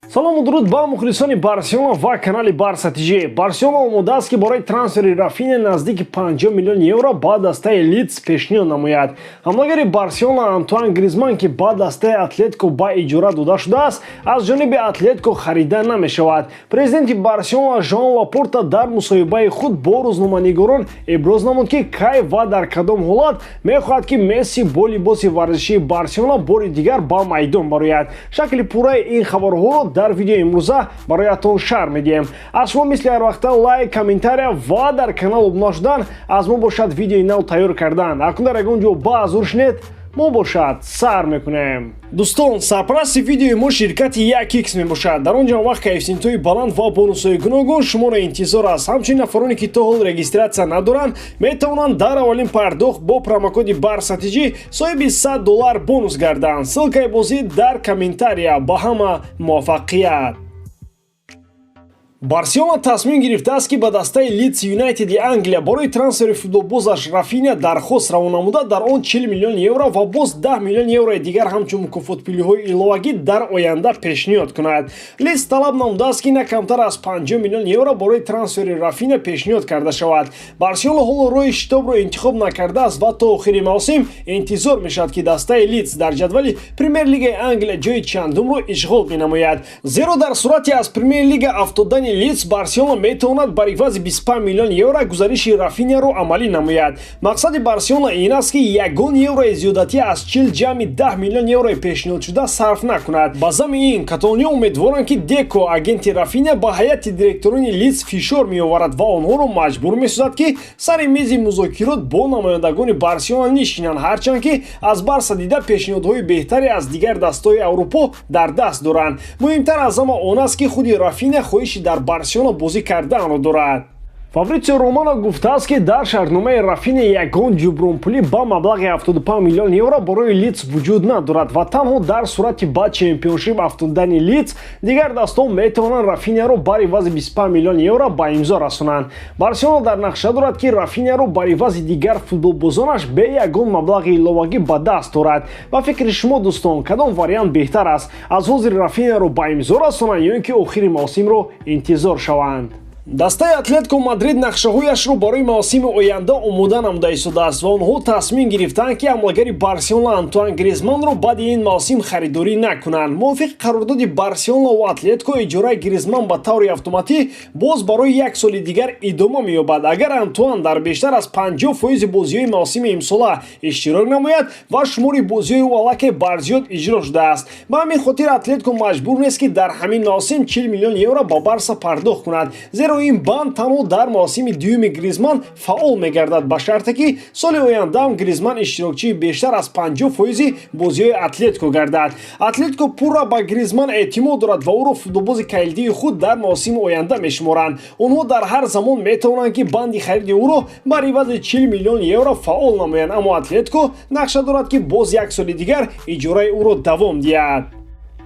Салому дуруд ба мухлисони Барселона ва канали Барса ТЖ. Барселона омода аст, ки барои трансфери Рафиня наздики 50 миллион евро ба дастаи Лидс пешниҳод намояд. Ҳамлагари Барселона Антуан Гризман, ки ба дастаи Атлетико ба иҷора дода шудааст, аз ҷониби Атлетико харида намешавад. Президенти Барселона Жоан Лапорта дар мусоҳибаи худ бо рӯзноманигорон иброз намуд, ки кай ва дар кадом ҳолат мехоҳад, ки Месси бо либоси варзишии Барселона бори дигар ба майдон барояд. Шакли пурраи ин хабарҳоро дар видеои имрӯза бароятон шарҳ медиҳем. Аз шумо мисли ҳар вақта лайк, комментария ва дар канал обуна шудан. Аз мо бошад видеои нав тайёр кардан. Акнун дар ягон ҷо ба зур шинед, мо бошад сар мекунем. Дӯстон, сарпарасти видеои мо ширкати 1x мебошад. Дар он ҷо вақт коэффисиентҳои баланд ва бонусҳои гуногун шуморо интизор аст. Ҳамчунин нафароне, ки то ҳол регистрация надоранд, метавонанд дар аввалин пардохт бо промокоди БАРСАТИҷӣ соҳиби 100 доллар бонус гарданд. Ссылкаи бозӣ дар комментария. Ба ҳама муваффақият! Барселона тасмим гирифтааст, ки ба дастаи Лидс Юнайтеди Англия барои трансфери футболбозаш Рафиня дархост равон намуда, дар он 40 миллион евро ва боз 10 миллион еврои дигар ҳамчун мукофотпулиҳои иловагӣ дар оянда пешниҳод кунад. Лидс талаб намудааст, ки на камтар аз 50 миллион евро барои трансфери Рафиня пешниҳод карда шавад. Барселона ҳоло роҳи шитобро интихоб накардааст ва то охири мавсим интизор мешавад, ки дастаи Лидс дар ҷадвали Премер-лигаи Англия ҷои чандумро ишғол менамояд, зеро дар сурати аз Премер-лига афтодани Лидс, Барселона метавонад бар ивази 25 миллион евро гузариши Рафиняро амалӣ намояд. Мақсади Барселона ин аст, ки ягон еврои зиёдатӣ аз 40 ҷамъи 10 миллион еврои пешниҳодшуда сарф накунад. Ба зами ин, каталониё умедворанд, ки Деко, агенти Рафиня, ба ҳайати директорони Лидс фишор меоварад ва онҳоро маҷбур месозад, ки сари мези музокирот бо намояндагони Барселона нишинанд, ҳарчанд ки аз Барса дида пешниҳодҳои беҳтаре аз дигар дастаҳои Аврупо дар даст доранд. Муҳимтар аз ҳама он аст, ки худи Рафиня хоҳиши дар Барселона бозӣ карданро дорад. Фабритсио Романо гуфтааст, ки дар шартномаи Рафиня ягон ҷубронпулӣ ба маблағи 75 миллион евро барои Лидс вуҷуд надорад ва танҳо дар сурати ба Чемпионшип афтодани Лидс дигар дастҳо метавонанд Рафиняро бар ивази 25 миллион евро ба имзо расонанд. Барселона дар нақша дорад, ки Рафиняро бар ивази дигар футболбозонаш бе ягон маблағи иловагӣ ба даст дорад. Ба фикри шумо, дӯстон, кадом вариант беҳтар аст: аз ҳозир Рафиняро ба имзо расонанд ё ин ки охири мавсимро интизор шаванд? Дастаи Атлетико Мадрид нақшаҳояшро барои мавсими оянда омода намуда истодааст ва онҳо тасмим гирифтаанд, ки ҳамлагари Барселона Антуан Гризманро баъди ин мавсим харидорӣ накунанд. Мувофиқи қарордоди Барселона ва Атлетико, иҷораи Гризман ба таври автоматӣ боз барои як соли дигар идома меёбад, агар Антуан дар бештар аз 50 фоизи бозиҳои мавсими имсола иштирок намояд ва шумори бозиҳои ӯ аллакай барзиёд иҷро шудааст. Ба ҳамин хотир Атлетико маҷбур нест, ки дар ҳамин мавсим 40 миллион евро ба Барса пардохт кунад, зеро ин банд танҳо дар мавсими дуюми Гризман фаъол мегардад, ба шарте ки соли ояндаам Гризман иштирокчии бештар аз 50 фоизи бозиҳои Атлетико гардад. Атлетико пурра ба Гризман эътимод дорад ва ӯро футболбози калидии худ дар мавсими оянда мешуморанд. Онҳо дар ҳар замон метавонанд, ки банди хариди ӯро бар ивази 40 миллион евро фаъол намоянд, аммо Атлетико нақша дорад, ки боз як соли дигар иҷораи ӯро давом диҳад.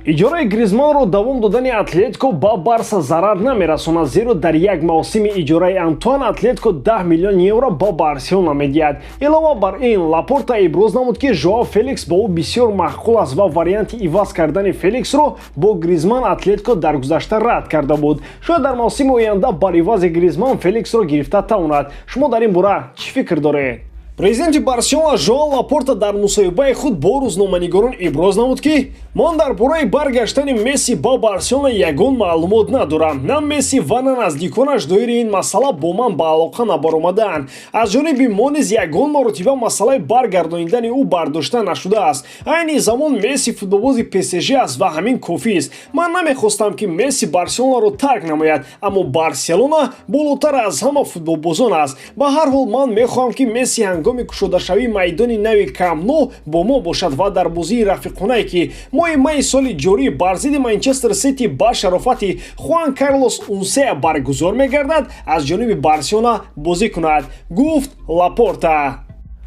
Иҷораи Гризманро давом додани Атлетико ба Барса зарар намерасонад, зеро дар як мавсими иҷораи Антуан Атлетико 10 миллион евро ба Барселона медиҳад. Илова бар ин, Лапорта иброз намуд, ки Жоао Феликс ба ӯ бисёр маъқул аст ва варианти иваз кардани Феликсро бо Гризман Атлетико дар гузашта рад карда буд. Шояд дар мавсими оянда бар ивази Гризман Феликсро гирифта тавонад. Шумо дар ин бора чӣ фикр доред? Президенти Барселона Жоан Лапорта дар мусоҳибаи худ бо рӯзноманигорон иброз намуд, ки ман дар бораи баргаштани Месси ба Барселона ягон маълумот надорам. На Месси ва на наздиконаш доири ин масъала бо ман ба алоқа набаромадаанд. Аз ҷониби мо низ ягон маротиба масъалаи баргардонидани ӯ бардошта нашудааст. Айни замон Месси футболбози ПСЖ аст ва ҳамин кофист. Ман намехостам, ки Месси Барселонаро тарк намояд, аммо Барселона болотар аз ҳама футболбозон аст. Ба ҳар ҳол, ман мехоҳам, ки Месси ҳангоми кушодашавии майдони нави Камп-Ну бо мо бошад ва дар бозии рафиқонае, ки моҳи майи соли ҷорӣ бар зидди Манчестер Сити ба шарофати Хуан Карлос Унсеа баргузор мегардад, аз ҷониби Барселона бозӣ кунад, гуфт Лапорта.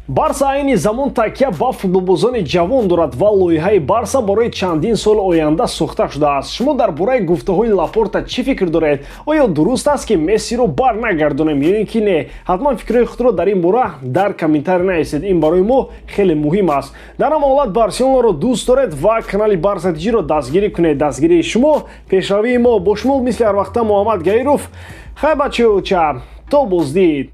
Барса айни замон такя ба футболбозони ҷавон дорад ва лоиҳаи Барса барои чандин соли оянда сохта шудааст. Шумо дар бораи гуфтаҳои Лапорта чӣ фикр доред? Оё дуруст аст, ки Мессиро бар нагардонем ё ин ки не? Ҳатман фикрҳои худро дар ин бора дар комментарий нависед, ин барои мо хеле муҳим аст. Дар ҳама ҳолат, Барселонаро дӯст доред ва канали Барса ТЖро дастгирӣ кунед. Дастгирии шумо — пешравии мо. Бо шумо мисли ҳарвақта Муҳаммад Гаиров. Хай, бачаюча, то боздид.